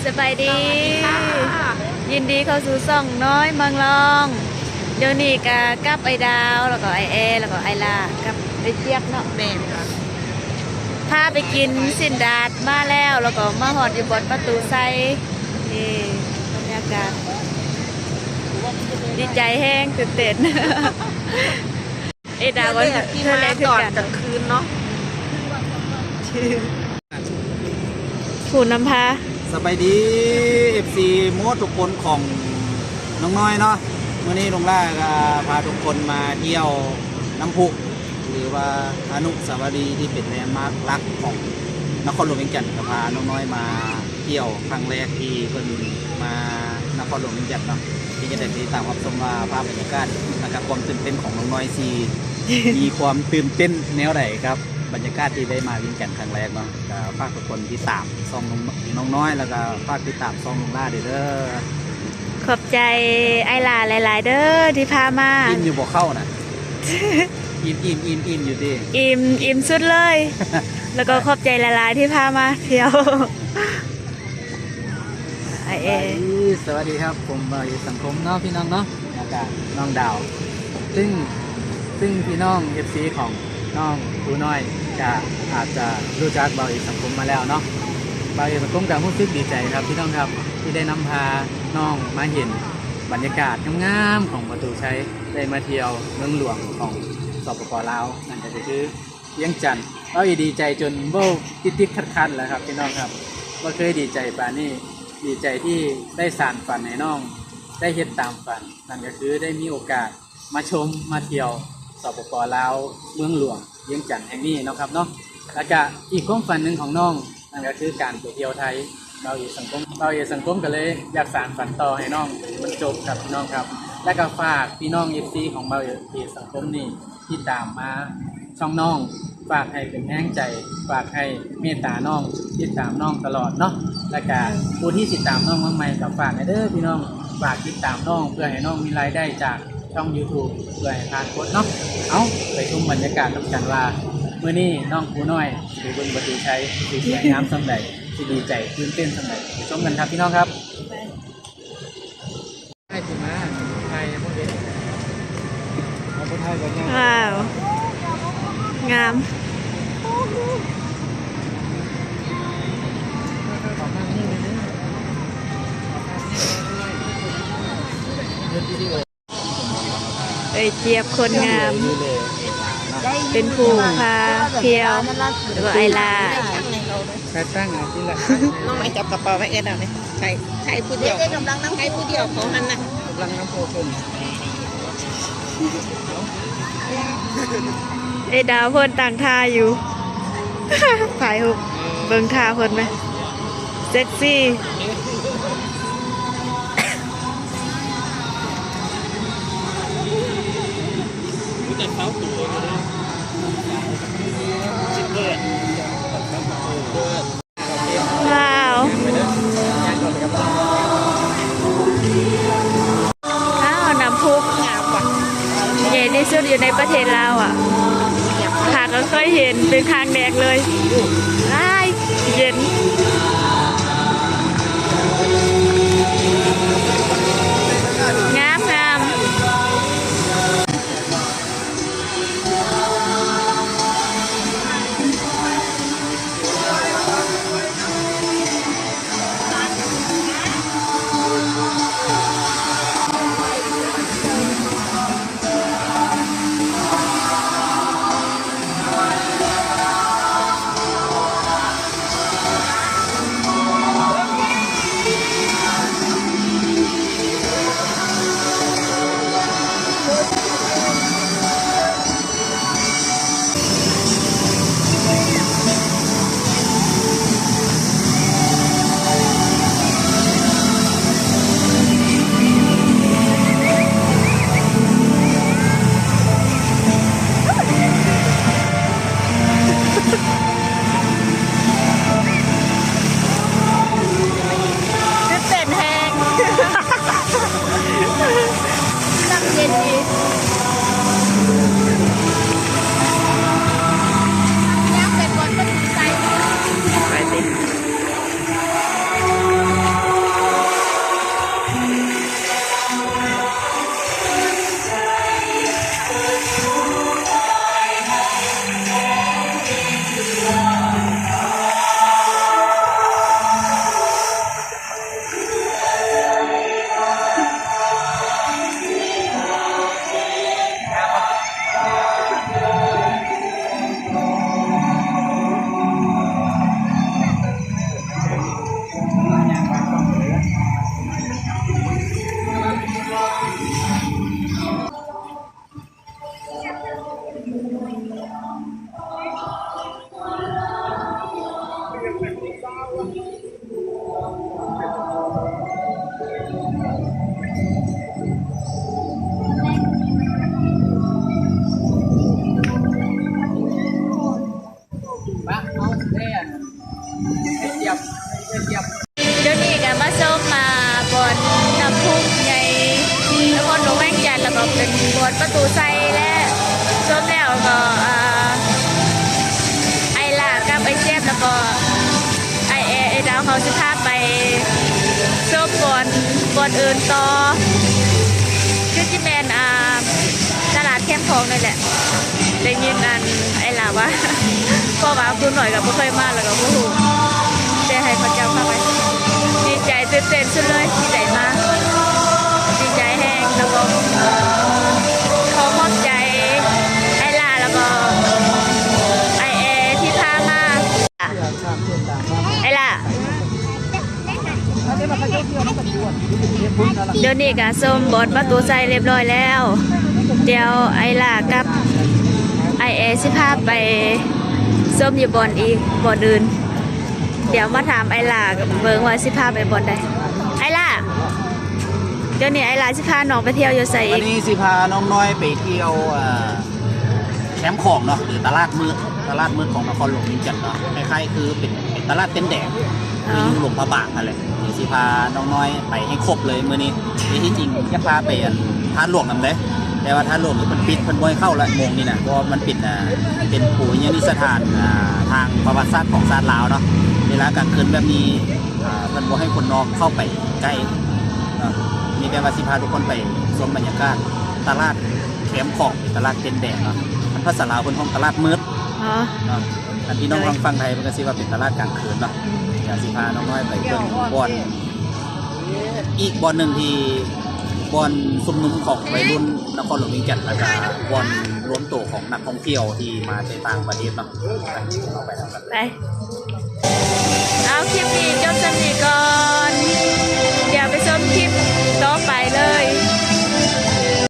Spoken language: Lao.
ສະບາຍດີ ສະຫວັດດີຄ່ະ ຍິນດີເຂົ້າສູ່ຊ່ອງນ້ອຍເມືອງລອງ. ດຽວນີ້ກະກັບອ້າຍດາວ ແລ້ວກໍອ້າຍແອ ແລ້ວກໍອ້າຍຫຼ້າ ກັບອ້າຍຈຽບເນາະ. ແມ່ນຄ່ະ ພາໄປກິນຊີ້ນດາດມາແລ້ວ ແລ້ວກໍມາຮອດຢູ່ບ່ອນປະຕູໄຊ. ນີ້ບັນຍາກາດ ດີໃຈແຮງ ຕື່ນເຕັ້ນ. ເອດາກໍເທື່ອແລກຄືກັນ ເທື່ອແລກທີ່ມາຕອນກາງຄືນເນາະ ຜູ້ນຳພາ. ສະບາຍດີ ເອັຟຊີ ໝົດທຸກຄົນຂອງນ້ອງນ້ອຍເນາະ. ມື້ນີ້ນ້ອງຫຼ້າກໍພາທຸກຄົນມາທ່ຽວນ້ຳພຸ ຫຼືວ່າອະນຸສາວະລີທີ່ເປັນແລນມາກຫຼັກຂອງນະຄອນຫຼວງວຽງຈັນ ກໍພານ້ອງນ້ອຍມາ ທ່ຽວຄັ້ງແລກທີ່ເພິ່ນມານະຄອນຫຼວງວຽງຈັນເນາະ ທີ່ຈະໄດ້ຕິດຕາມຮັບຊົມວ່າພາບບັນຍາກາດ ແລະກະຄວາມຕື່ນເຕັ້ນຂອງນ້ອງນ້ອຍຊິມີຄວາມຕື່ນເຕັ້ນແນວໃດກັບບັນຍາກາດທີ່ໄດ້ມາວຽງຈັນຄັ້ງແລກເນາະ. ກະຝາກທຸກຄົນຕິດຕາມຊ່ອງນ້ອງ ນ້ອງນ້ອຍ ແລ້ວກະຝາກຕິດຕາມຊ່ອງນ້ອງຫຼ້າເດີ. ຂອບໃຈອ້າຍຫຼ້າຫຼາຍໆເດີທີ່ພາມາ. ອີ່ມຢູ່ບໍ່ເຂົ້ານະ? ອີ່ມໆໆຢູ່ຕິ? ອີ່ມ ອີ່ມສຸດເລີຍ. ແລ້ວກໍຂອບໃຈຫຼາຍໆທີ່ພາມາທ່ຽວ. ອ້າຍເອ ສະບາຍດີ ສະຫວັດດີຄັບ ຜົມບ່າວເອສັງຄົມເນາະ ພີ່ນ້ອງເນາະ ແລ້ວກະນ້ອງດາວ ຊຶ່ງ ຊຶ່ງພີ່ນ້ອງເອັຟຊີຂອງນ້ອງຜູ້ນ້ອຍກະອາດຈະຮູ້ຈັກບ່າວເອສັງຄົມມາແລ້ວເນາະ. ບ່າວເອສັງຄົມກະຮູ້ສຶກດີໃຈຄັບ ພີ່ນ້ອງຄັບ ທີ່ໄດ້ນຳພານ້ອງມາເຫັນບັນຍາກາດງາມໆຂອງປະຕູໄຊ ໄດ້ມາທ່ຽວເມືອງຫຼວງຂອງ ສປປ ລາວ ນັ້ນກໍຄືວຽງຈັນ. ເວົ້າອີ່ ດີໃຈຈົນເວົ້າຕິດໆຂັດໆແລ້ວຄັບ ພີ່ນ້ອງຄັບ ບໍ່ເຄີຍດີໃຈປານນີ້. ດີໃຈທີ່ໄດ້ສານຝັນໃຫ້ນ້ອງໄດ້ເຮັດຕາມຝັນ ນັ້ນກໍຄືໄດ້ມີໂອກາດມາຊົມມາທ່ຽວ ສປປ ລາວ ເມືອງຫຼວງວຽງຈັນແຫ່ງນີ້ເນາະຄັບເນາະ. ແລ້ວກະອີກຄວາມຝັນໜຶ່ງຂອງນ້ອງ ນັ້ນກໍຄືການໄປທ່ຽວໄທ. ບ່າວເອສັງຄົມ ບ່າວເອສັງຄົມກໍເລີຍຢາກສານຝັນຕໍ່ໃຫ້ນ້ອງໃຫ້ມັນຈົບຄັບ ພີ່ນ້ອງຄັບ. ແລ້ວກໍຝາກພີ່ນ້ອງເອັຟຊີຂອງບ່າວເອສັງຄົມນີ້ ຕິດຕາມມາຊ່ອງນ້ອງ ຝາກໃຫ້ເປັນແຮງໃຈ ຝາກໃຫ້ເມດຕານ້ອງ ຕິດຕາມນ້ອງຕະຫຼອດເນາະ. ແລ້ວກະຜູ້ທີ່ຕິດຕາມນ້ອງມາໃໝ່ກໍຝາກໃຫ້ເດີພີ່ນ້ອງ ຝາກຕິດຕາມນ້ອງ ເພື່ອໃຫ້ນ້ອງມີລາຍໄດ້ຈາກຊ່ອງຢູທູບ ເພື່ອໃຫ້ຜ່ານກົດເນາະ. ເອົາ ໄປຊົມບັນຍາກາດນຳກັນວ່າ ມື້ນີ້ນ້ອງຜູ້ນ້ອຍຊິໄປເບິ່ງປະຕູໄຊ ຊິສວຍງາມສ່ຳໃດ ຊິດີໃຈຕື່ນເຕັ້ນສ່ຳໃດ ໄປຊົມກັນຄັບ ພີ່ນ້ອງຄັບ. ໄປ ໃຫ້ຊິມາຖ່າຍໃຫ້ພວກເດັກ ເອົາບໍ່ຖ່າຍກໍຍາກ. ວ້າວ ງາມ. ເຮັດວິດີໂອ. ເອີຍ ຈຽບຄົນງາມ ເປັນຜູ້ພາທ່ຽວ ແລ້ວກໍອ້າຍຫຼ້າ ໃສ່ຕັ້ງເອົາຕິລະ ນ້ອງໄມ້ຈັບກະເປົາໄວ້ ເອີ້ນເອົານີ້ ໃຫ້ ໃຫ້ຜູ້ດຽວ ໃຫ້ຜູ້ດຽວເຂົາຫັ້ນນະ ກຳລັງນຳໂພຂຶ້ນ ເອດາວເພິ່ນຕັ້ງທ່າຢູ່ ຖ່າຍຮູບ ເບິ່ງທ່າເພິ່ນໄໝ ເຊັກຊີ. ມີແຕ່ເຊົາໂຕຢູ່ເນາະ ຊິເປີດ ວ້າວ ອ້າວ ນ້ຳພຸ ງາມວ່ະ ໃຫຍ່ທີ່ສຸດຢູ່ໃນປະເທດລາວອະ ຂ້າກໍເຄີຍເຫັນເປັນຄັ້ງແລກເລີຍ. ອ້າຍ ເຢັນ ງາມໆ. ເປັນບ່ອນປະຕູໄຊ ແລະ ຊົມແລ້ວກໍ ອ່າ ອ້າຍຫຼ້າກັບອ້າຍແຈບ ແລ້ວກໍອ້າຍແອ ອ້າຍດາວ ເຮົາຊິພາໄປຊົມບ່ອນ ບ່ອນອື່ນຕໍ່ ຄືຊິແມ່ນ ອ່າ ຕະຫຼາດແຄມຂອງນີ້ແຫຼະ. ໄດ້ຍິນອັນອ້າຍຫຼ້າວ່າ ເພາະວ່າຄູນ້ອຍກໍບໍ່ເຄີຍມາ ແລ້ວກໍບໍ່ຮູ້ ແຕ່ໃຫ້ເຂົາເຈົ້າພາໄປ. ດີໃຈ ຕື່ນເຕັ້ນສຸດເລີຍທີ່ໄດ້ມາ ດີໃຈແຮງ ແລ້ວກໍຂໍຂອບໃຈອ້າຍຫຼ້າ ແລ້ວກໍອ້າຍແອທີ່ພາມາ. ອ້າຍຫຼ້າ ດຽວນີ້ກະຊົມບ່ອນປະຕູໄຊຮຽບຮ້ອຍແລ້ວ. ດຽວອ້າຍຫຼ້າກັບອ້າຍແອຊິພາໄປຊົມຢູ່ບ່ອນອີກບ່ອນອື່ນ. ດຽວມາຖາມອ້າຍຫຼ້າເບິ່ງວ່າຊິພາໄປບ່ອນໃດ. ອ້າຍຫຼ້າ ດຽວນີ້ອ້າຍຫຼ້າຊິພານ້ອງໄປທ່ຽວຢູ່ໃສອີກ? ວັນນີ້ຊິພານ້ອງນ້ອຍໄປທ່ຽວ ເອີ ແຄມຂອງເນາະ ຫຼືຕະຫຼາດມືດ ຕະຫຼາດມືດຂອງນະຄອນຫຼວງວຽງຈັນເນາະ ຄ້າຍໆຄືເປັນ ເປັນຕະຫຼາດເຕັນແດງ ຄືຢູ່ຫຼວງພະບາງຫັ້ນແຫຼະ. ຊິພານ້ອງນ້ອຍໄປໃຫ້ຄົບເລີຍມື້ນີ້. ທີ່ຈິງຢາກພາໄປອັນທາດຫຼວງນຳເດ້ ແຕ່ວ່າທາດຫຼວງນີ້ເພິ່ນປິດ ເພິ່ນບໍ່ໃຫ້ເຂົ້າລະໂມງນີ້ນະ ເພາະວ່າມັນເປັນ ອ່າ ເປັນປູຮະຍານິສະຖານ ອ່າ ທາງປະຫວັດສາດຂອງຊາດລາວເນາະ. ເວລາກາງຄືນແບບນີ້ ອ່າ ເພິ່ນບໍ່ໃຫ້ຄົນນອກເຂົ້າໄປໃກ້ເນາະ. ມີແຕ່ວ່າຊິພາທຸກຄົນໄປຊົມບັນຍາກາດຕະຫຼາດແຄມຂອງ ເປັນຕະຫຼາດເຕັນແດງເນາະ. ອັນພາສາລາວເພິ່ນຮ້ອງຕະຫຼາດມືດ ອໍ ເນາະ. ອັນພີ່ນ້ອງທາງຝັ່ງໄທເພິ່ນກໍຊິວ່າເປັນຕະຫຼາດກາງຄືນເນາະ. ດຽວຊິພານ້ອງນ້ອຍໄປເບິ່ງບ່ອນ ອີກບ່ອນໜຶ່ງທີ່ ບ່ອນຊຸມນຸມຂອງໄວລຸ້ນນະຄອນຫຼວງວຽງຈັນ ແລ້ວກະບ່ອນລວມໂຕຂອງນັກທ່ອງທ່ຽວທີ່ມາແຕ່ຕ່າງປະເທດເນາະ. ເຮົາໄປນຳກັນເລີຍ. ໄປ ເອົາ ຄລິບນີ້ຈົບສ່ຳນີ້.